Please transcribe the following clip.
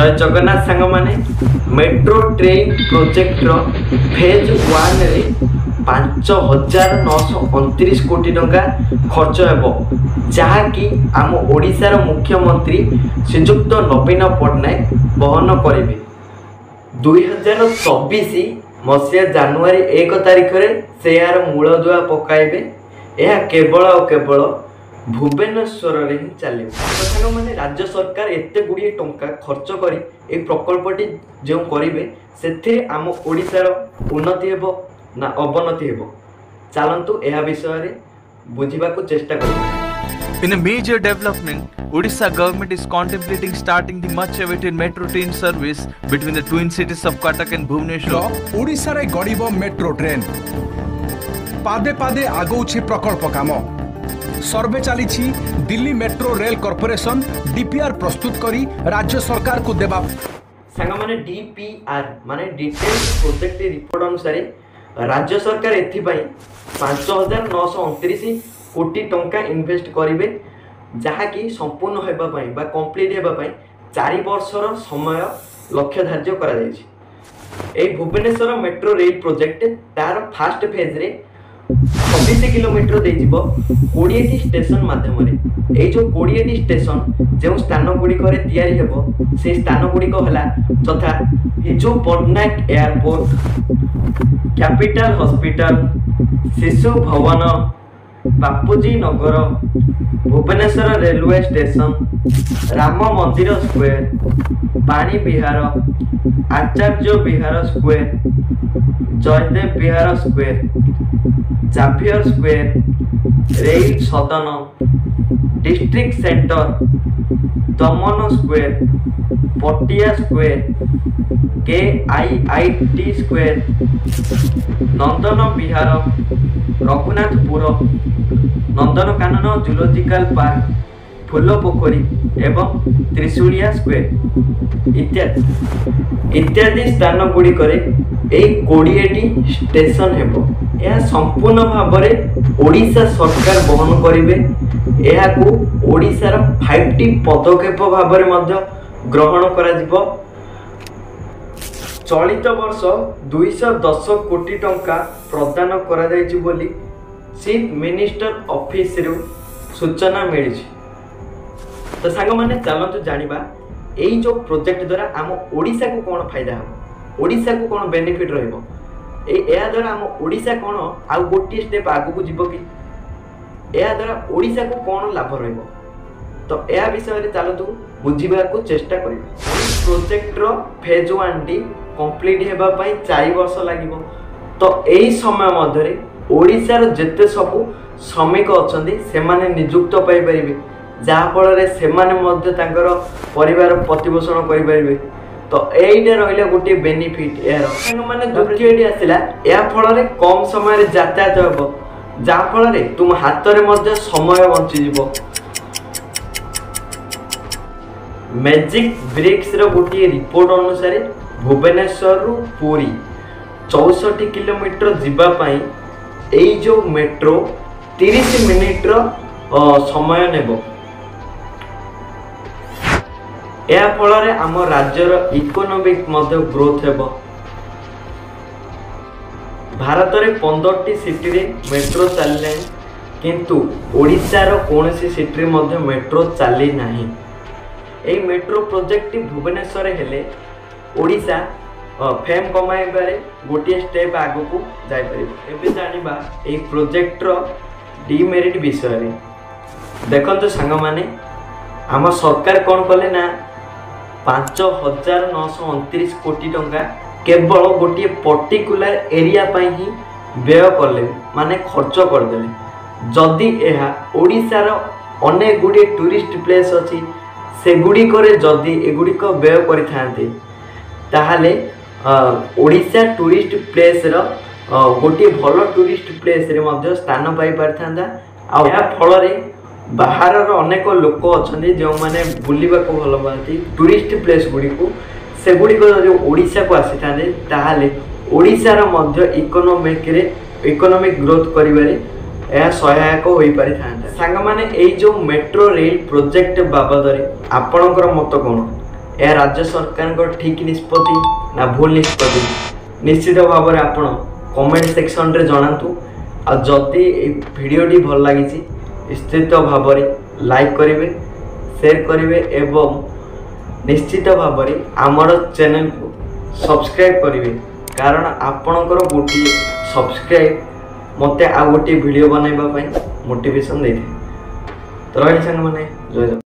ଜୟ ଜଗନ୍ନାଥ ସାଙ୍ଗମାନେ, metro train ପ୍ରୋଜେକ୍ଟର phase ୱାନ୍ରେ 5929 କୋଟି ଟଙ୍କା ଖର୍ଚ୍ଚ ହେବ, ଯାହାକି ଆମ ଓଡ଼ିଶାର ମୁଖ୍ୟମନ୍ତ୍ରୀ ଶ୍ରୀଯୁକ୍ତ ନବୀନ ପଟ୍ଟନାୟକ ବହନ କରିବେ। 2024 ମସିହା ଜାନୁଆରୀ 1 ତାରିଖରେ ସେ ଏହାର ମୂଳଦୁଆ ପକାଇବେ। ଏହା କେବଳ ଆଉ କେବଳ ଭୁବନେଶ୍ୱରରେ ହିଁ ଚାଲିବ। ସାଙ୍ଗମାନେ, ରାଜ୍ୟ ସରକାର ଏତେ ଗୁଡ଼ିଏ ଟଙ୍କା ଖର୍ଚ୍ଚ କରି ଏହି ପ୍ରକଳ୍ପଟି ଯେଉଁ କରିବେ, ସେଥିରେ ଆମ ଓଡ଼ିଶାର ଉନ୍ନତି ହେବ ନା ଅବନତି ହେବ, ଚାଲନ୍ତୁ ଏହା ବିଷୟରେ ବୁଝିବାକୁ ଚେଷ୍ଟା କରିବା। In a major development, Odisha government is contemplating starting the much awaited metro train service between the twin cities of Cuttack and Bhubaneswar. ଓଡ଼ିଶାରେ ଗଡ଼ିବ ମେଟ୍ରୋ ଟ୍ରେନ୍। ପାଦେ ପାଦେ ଆଗଉଛି ପ୍ରକଳ୍ପ କାମ। ସର୍ଭେ ଚାଲିଛି। Delhi metro rail corporation DPR ପ୍ରସ୍ତୁତ କରି ରାଜ୍ୟ ସରକାରକୁ ଦେବା। ସାଙ୍ଗମାନେ, ଡିପିଆର୍ ମାନେ ଡିଟେଲ ପ୍ରୋଜେକ୍ଟ ରିପୋର୍ଟ ଅନୁସାରେ ରାଜ୍ୟ ସରକାର ଏଥିପାଇଁ 5929 କୋଟି ଟଙ୍କା ଇନଭେଷ୍ଟ କରିବେ, ଯାହାକି ସମ୍ପୂର୍ଣ୍ଣ ହେବା ପାଇଁ ବା କମ୍ପ୍ଲିଟ୍ ହେବା ପାଇଁ 4 ବର୍ଷର ସମୟ ଲକ୍ଷ୍ୟ ଧାର୍ଯ୍ୟ କରାଯାଇଛି। ଏହି ଭୁବନେଶ୍ୱର ମେଟ୍ରୋ ରେଲ୍ ପ୍ରୋଜେକ୍ଟ ତାର ଫାଷ୍ଟ ଫେଜ୍ରେ 26 କିଲୋମିଟର ଦେଇଯିବ 20ଟି ଷ୍ଟେସନ ମାଧ୍ୟମରେ। ଏଇ ଯେଉଁ 20ଟି ଷ୍ଟେସନ ଯେଉଁ ସ୍ଥାନ ଗୁଡ଼ିକରେ ତିଆରି ହେବ, ସେଇ ସ୍ଥାନ ଗୁଡ଼ିକ ହେଲା ଯଥା Biju Patnaik airport, capital hospital, Shishu Bhavan, Bapuji Nagar, Bhubaneswar railway station, Ram Mandir square, Pani Vihar, Acharya Vihar square, Jaydev Vihar square, Xavier square, rail Sadan, district centre, Daman square, Patia square, K I I T square, Nandan Vihar, Raghunathpur, Nandankanan zoological park, Phulpokhari ଏବଂ Trisulia square ଇତ୍ୟାଦି ଇତ୍ୟାଦି ସ୍ଥାନ ଗୁଡ଼ିକରେ ଏହି 20ଟି station ହେବ। ଏହା ସମ୍ପୂର୍ଣ୍ଣ ଭାବରେ ଓଡ଼ିଶା ସରକାର ବହନ କରିବେ। ଏହାକୁ ଓଡ଼ିଶାର ଫାଇଭ୍ ଟି ପଦକ୍ଷେପ ଭାବରେ ମଧ୍ୟ ଗ୍ରହଣ କରାଯିବ। ଚଳିତ ବର୍ଷ 210 କୋଟି ଟଙ୍କା ପ୍ରଦାନ କରାଯାଇଛି ବୋଲି ଚିଫ୍ ମିନିଷ୍ଟର ଅଫିସରୁ ସୂଚନା ମିଳିଛି। ତ ସାଙ୍ଗମାନେ, ଚାଲନ୍ତୁ ଜାଣିବା ଏଇ ଯେଉଁ ପ୍ରୋଜେକ୍ଟ ଦ୍ୱାରା ଆମ ଓଡ଼ିଶାକୁ କ'ଣ ଫାଇଦା ହେବ, ଓଡ଼ିଶାକୁ କ'ଣ ବେନିଫିଟ୍ ରହିବ, ଏହାଦ୍ୱାରା ଆମ ଓଡ଼ିଶା କ'ଣ ଆଉ ଗୋଟିଏ ଷ୍ଟେପ୍ ଆଗକୁ ଯିବ କି, ଏହାଦ୍ୱାରା ଓଡ଼ିଶାକୁ କ'ଣ ଲାଭ ରହିବ, ତ ଏହା ବିଷୟରେ ଚାଲନ୍ତୁ ବୁଝିବାକୁ ଚେଷ୍ଟା କରିବା। ଏହି ପ୍ରୋଜେକ୍ଟର ଫେଜ୍ ୱାନ୍ଟି କମ୍ପ୍ଲିଟ୍ ହେବା ପାଇଁ 4 ବର୍ଷ ଲାଗିବ। ତ ଏହି ସମୟ ମଧ୍ୟରେ ଓଡ଼ିଶାର ଯେତେ ସବୁ ଶ୍ରମିକ ଅଛନ୍ତି, ସେମାନେ ନିଯୁକ୍ତ ପାଇପାରିବେ, ଯାହାଫଳରେ ସେମାନେ ମଧ୍ୟ ତାଙ୍କର ପରିବାର ପ୍ରତିପୋଷଣ କରିପାରିବେ। ତ ଏଇଟା ରହିଲା ଗୋଟିଏ ବେନିଫିଟ୍ ଏହାର। ସାଙ୍ଗମାନେ, ଦ୍ୱିତୀୟଟି ଆସିଲା, ଏହା ଫଳରେ କମ୍ ସମୟରେ ଯାତାୟାତ ହେବ, ଯାହାଫଳରେ ତୁମ ହାତରେ ମଧ୍ୟ ସମୟ ବଞ୍ଚିଯିବ। ମ୍ୟାଜିକ୍ ବ୍ରିକ୍ସର ଗୋଟିଏ ରିପୋର୍ଟ ଅନୁସାରେ ଭୁବନେଶ୍ୱରରୁ ପୁରୀ 64 କିଲୋମିଟର ଯିବା ପାଇଁ ଏଇ ଯେଉଁ ମେଟ୍ରୋ 30 ମିନିଟ୍ର ସମୟ ନେବ। ଏହା ଫଳରେ ଆମ ରାଜ୍ୟର ଇକୋନୋମିକ୍ ମଧ୍ୟ ଗ୍ରୋଥ୍ ହେବ। ଭାରତରେ 15ଟି ସିଟିରେ ମେଟ୍ରୋ ଚାଲିଲାଣି, କିନ୍ତୁ ଓଡ଼ିଶାର କୌଣସି ସିଟିରେ ମଧ୍ୟ ମେଟ୍ରୋ ଚାଲି ନାହିଁ। ଏହି ମେଟ୍ରୋ ପ୍ରୋଜେକ୍ଟଟି ଭୁବନେଶ୍ୱରରେ ହେଲେ ଓଡ଼ିଶା ଫେମ୍ କମାଇବାରେ ଗୋଟିଏ ଷ୍ଟେପ୍ ଆଗକୁ ଯାଇପାରିବ। ଏବେ ଜାଣିବା ଏହି ପ୍ରୋଜେକ୍ଟର ଡିମେରିଟ୍ ବିଷୟରେ। ଦେଖନ୍ତୁ ସାଙ୍ଗମାନେ, ଆମ ସରକାର କ'ଣ କଲେ ନା 5929 କୋଟି ଟଙ୍କା କେବଳ ଗୋଟିଏ ପର୍ଟିକୁଲାର ଏରିଆ ପାଇଁ ହିଁ ବ୍ୟୟ କଲେ, ମାନେ ଖର୍ଚ୍ଚ କରିଦେଲେ। ଯଦି ଏହା ଓଡ଼ିଶାର ଅନେକ ଗୁଡ଼ିଏ ଟୁରିଷ୍ଟ ପ୍ଲେସ୍ ଅଛି, ସେଗୁଡ଼ିକରେ ଯଦି ଏଗୁଡ଼ିକ ବ୍ୟୟ କରିଥାନ୍ତେ, ତାହେଲେ ଓଡ଼ିଶା ଟୁରିଷ୍ଟ ପ୍ଲେସ୍ର ଗୋଟିଏ ଭଲ ଟୁରିଷ୍ଟ ପ୍ଲେସ୍ରେ ମଧ୍ୟ ସ୍ଥାନ ପାଇପାରିଥାନ୍ତା। ଆଉ ଏହା ଫଳରେ ବାହାରର ଅନେକ ଲୋକ ଅଛନ୍ତି ଯେଉଁମାନେ ବୁଲିବାକୁ ଭଲ ପାଆନ୍ତି ଟୁରିଷ୍ଟ ପ୍ଲେସ୍ ଗୁଡ଼ିକୁ, ସେଗୁଡ଼ିକ ଯଦି ଓଡ଼ିଶାକୁ ଆସିଥାନ୍ତେ, ତାହେଲେ ଓଡ଼ିଶାର ମଧ୍ୟ ଇକୋନୋମିକ୍ ଗ୍ରୋଥ୍ କରିବାରେ ଏହା ସହାୟକ ହୋଇପାରିଥାନ୍ତା। ସାଙ୍ଗମାନେ, ଏଇ ଯେଉଁ ମେଟ୍ରୋ ରେଲ୍ ପ୍ରୋଜେକ୍ଟ ବାବଦରେ ଆପଣଙ୍କର ମତ କ'ଣ? ଏହା ରାଜ୍ୟ ସରକାରଙ୍କ ଠିକ୍ ନିଷ୍ପତ୍ତି ନା ଭୁଲ ନିଷ୍ପତ୍ତି, ନିଶ୍ଚିତ ଭାବରେ ଆପଣ କମେଣ୍ଟ ସେକ୍ସନରେ ଜଣାନ୍ତୁ। ଆଉ ଯଦି ଏଇ ଭିଡ଼ିଓଟି ଭଲ ଲାଗିଛି, ନିଶ୍ଚିତ ଭାବରେ ଲାଇକ୍ କରିବେ, ସେୟାର କରିବେ ଏବଂ ନିଶ୍ଚିତ ଭାବରେ ଆମର ଚ୍ୟାନେଲକୁ ସବସ୍କ୍ରାଇବ୍ କରିବେ, କାରଣ ଆପଣଙ୍କର ଗୋଟିଏ ସବସ୍କ୍ରାଇବ୍ ମୋତେ ଆଉ ଗୋଟିଏ ଭିଡ଼ିଓ ବନାଇବା ପାଇଁ ମୋଟିଭେସନ୍ ଦେଇଥାଏ। ତ ରହିଲି ସାଙ୍ଗମାନେ, ଜୟ ଜଗନ୍ନାଥ।